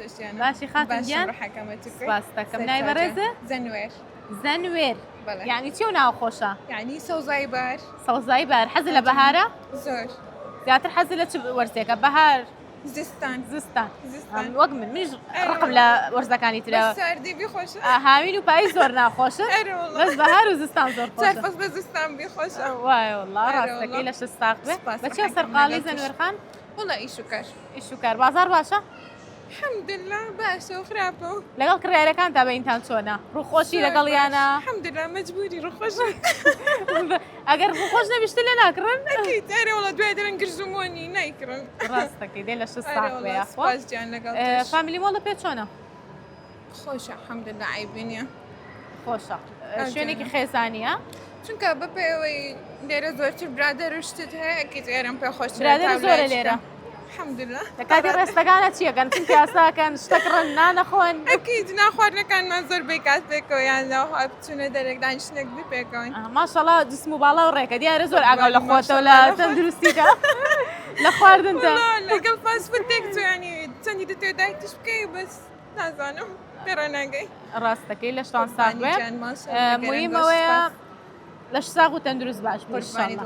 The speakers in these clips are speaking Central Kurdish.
تۆش گیانم. باشی خاتون باشم گیان؟ ڕەحەکەمە تو کوێ؟ سپاس دەکەم. ناوی سەرچاو بەڕێزت؟ گیان. زەنوێر. زەنوێر. بەڵێ. یعنی چی ئەو ناوە خۆشە؟ یعنی سەوزایی بەهار. سەوزایی بەهار. حەزت لە بەهارە؟ زۆر. زیاتر حەزت لە چ وەرزێکە؟ بەهار؟ زستان. زستان. زستان. وەک من منیش ڕقم لە وەرزەکانی ترە. بەس ساردی بی خۆشە. هاوین و پاییز زۆر ناخۆشن. ئەرێ وەڵا. بەس بەهار و زستان زۆر خۆشە. چار فەسڵ زستان بی خۆشە. وایە وەڵا ئەرێ ڕاستەکەی وەڵا. لەشت ساغ بێ. سپاس بە چیەوە ڕەحەکەم سەرقاڵی لەگەڵ تۆش. زەنوێر خان؟ وەڵا ئیش و کار. ئیش و کار. بازاڕ باشە؟ الحمدللە باشە و خراپە و. لەگەڵ کڕیارەکانتا بەینتان چۆنە؟ ڕووخۆشی لەگەڵیانە؟ الحمدللە مەجبوری ڕووخۆش. ئەگەر ڕووخۆش نەبی شتت لێ ناکڕن؟ ئەکید ئەرێ وەڵا دوای دەرەن گرژ و مۆنی نایکڕن. ڕاستەکەی دەی لەشت ئەرێ ساغ بێ وەڵا یاخوا. سوپاس گیان لەگەڵ تۆش. فامیلی مۆڵت پێ چۆنە؟ خۆشە الحمدللە عەیبی نییە. خۆشە شوێنێکی خێزانیە؟ چونکە بەپێی ئەوەی لێرە زۆرتر برادەر و شتت هەیە ئەکید ئێرەم پێ خۆشترە برادەر تا زۆرە لای لێرە. شتە. الحمدللە. لە کاتی ڕێستەکانە چیەکەن چون پیاساکەن شتەکڕن نانەخۆن؟ ئەکید نا خواردنەکانمان زۆر بەی کات پێکەوە یان لە بچوونە دەرێک دانیشتنێک بی پێکەوەین. ماشەڵا جسم و باڵا و ڕێکە دیارە زۆر ئاگاو لە خۆتەوە لە تەندروستیدا لە خواردندا. وەڵا لەگەڵ fast food تێک چوو یانی چەندی دەتەوێ diet یش بکەی بەس نازانم پێ ڕاناگەی. ڕاستەکەی لەشتان ساغ بێ مویم ئەوەیە لەش ساغ و تەندروست باش بی ئینشاڵڵا.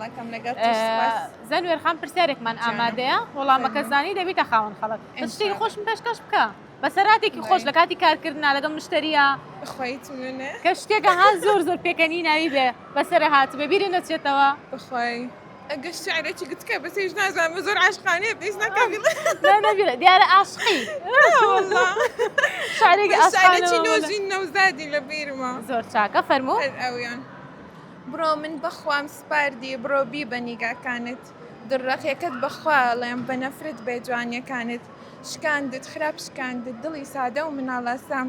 زەنوێر خان پرسیارێکمان ئامادەیە وەڵامەکە زانی دەبیتە خاوەن خەڵات بەس شتێکی خۆشم پێشکەش بکە بەسەراتێکی خۆش لە کاتی کارکردنا لەگەڵ مشتەریە کە شتێکە ها زۆر زۆر پێکەنی ناوی بێ بەسەر هاتبێ بیری نەچێتەوە. بەخوای ئەگەر شعرێکی گوتکە بەس هیچ نازانم زۆر عاشقانەیە پێویست ناکا بیڵێ. نا نەبیرە دیارە عاشقی. نا وەڵا. شعرێکی بەس عاشقانە شعرێکی نۆژین نەوزادی لە بیرمە. زۆر چاکە فەرموو. هەر ئەویان. بڕۆ من بەخوام سپاردی بڕۆ بیبە نیگاکانت دڵڕەقیەکەت بەخوا ئەڵێم بە نەفرەت بێ جوانیەکانت شکاندت خراپ شکاندت دڵی سادە و مناڵاسام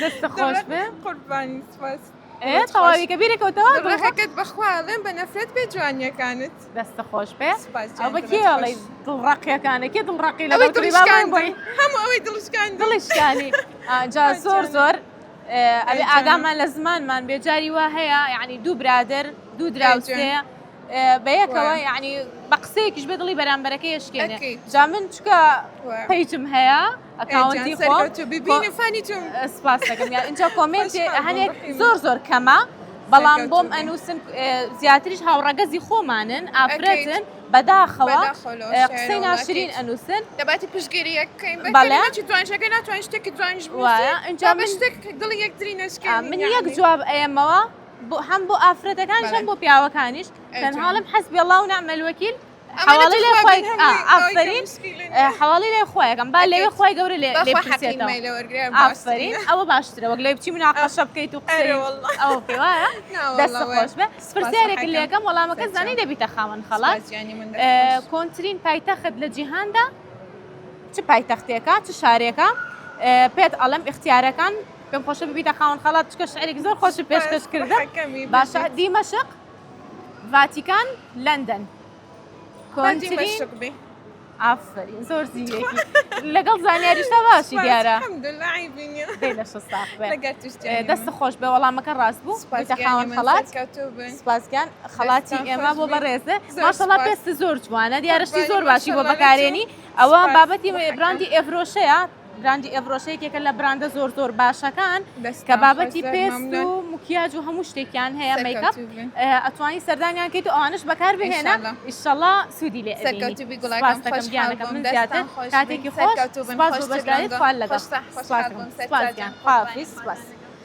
دەستت خۆش بێ. قوربانی سپاس. ئێ تەواوی کە بیرێ کەوتەوە دڵڕەقەکەت بەخوا ئەڵێم بە نەفرەت بێ جوانیەکانت. دەستت خۆش بێ. سپاس ئەو بە گیان کێ دڵت ئەڵێی خۆش. دڵڕەقیەکانە کێ دڵڕەقی ئەوەی لەگەڵ دڵی کڕی با بڵێم شکاندم بۆی. هەموو ئەوەی دڵ شکاندم. دڵی شکانی جا ئا زۆر جانم. زۆر ئەبێ ئەی جانم. ئاگامان لە زمانمان بێ جاری وا هەیە یعنی دوو برادەر دوو ئەی جان. دراوسێ بەیەکەوە وایە. یعنی بە قسەیەکیش بێ دڵی بەرامبەرەکەی ئەشکێنێ ئەکید. جا من چونکە وایە. page م هەیە ئەی جان account ی خۆم سەرکەوتوو بی بینم فانی تۆم. سپاس دەکەم یان ئینجا comment خۆشحاڵ بووم هەنێک ڕەحیمم. زۆر زۆر کەمە بەڵام بۆم سەرکەوتوو بی. ئەنووسن زیاتریش هاوڕەگەزی خۆمانن ئەکید. ئافرەتن بەداخەوە بەداخەوە لەوە شعرە قسەی وەڵا ناشرین ئەکید. ئەنووسن. دەباتی پشتگیری یەک بکەین بە بەڵێ. کەلمەکی جوانیش ئەگەر ناتوانین شتێکی جوانیش بنووسین وایە ئینجا با بە من شتێک دڵی یەکتری نەشکێنین من یەک یەعنی. جواب ئەیەمەوە بۆ هەم بۆ ئافرەتەکانیش بەڵێ. هەم بۆ پیاوەکانیش ئەی تەنها جان. ئەڵێم حەسبی اللە و نعم الوکیل ئەمانە حەواڵەی تو لای خوا خوای بن ئا هەمووی ئەوەی کە ئافەرین مشکیلە نییە. حەواڵەی لای خوایەکەم با لەوێ ئەکید. خوای گەورە لێ لێ بەخوا حەقی بپرسێتەوە مەی لێ وەرگرێ ئافەرین باشترینە. ئەوە باشترە وەک لەوێ بچی مناقەشە بکەیت و قسەی ئەرێ وەڵا. ئەوە بکەی وایە نا وەڵا دەستت وایە. خۆش بێ سپاس پرسیارێکت ڕەحەکەم. لێکەم وەڵامەکە سەرچاو. زانی دەبیتە خاوەن خەڵات سپاس گیانی من دەست خۆش. کۆنترین پایتەخت لە جیهاندا چ پایتەختێکە چ شارێکە پێت ئەڵێم ئیختیارەکان پێم خۆشە ببیتە خاوەن خەڵات چکە شعرێکی زۆر خۆشی پێشکەش کردم باشە دیمەشق ڤاتیکان لەندەن کۆنترین ئافرین زۆر زیرەکی لەگەڵ زانیاریشتا باشی دیارە دەست خۆش بێ وەڵامەکە ڕاست بوو سپاس خاوەن خەڵات سپاس گیان خەڵاتی ئێمە بۆ بەڕێزە ماشەڵا پێست زۆر جوانە دیارەشتی زۆر باشی بۆ بەکارێنی ئەوە بابەتی براندی ئێڤرۆشەیە براندی ئێڤرۆشە یەکێکە لە براندە زۆر زۆر باشەکان کە بابەتی پێست و مکیاج و هەموو شتێکیان هەیە میکەپ ئەتوانی سەردانیان کەیت و ئەوانش بەکار بهێنە ئیشەڵا سوودی لێ سەرکەوتوو گوڵەکەم دەکەم گیانەکەم من زیاتر کاتێکی خۆش سپاس بۆ بەشداریت خوال لەگەڵ سپاس گیان خواحافیز سپاس.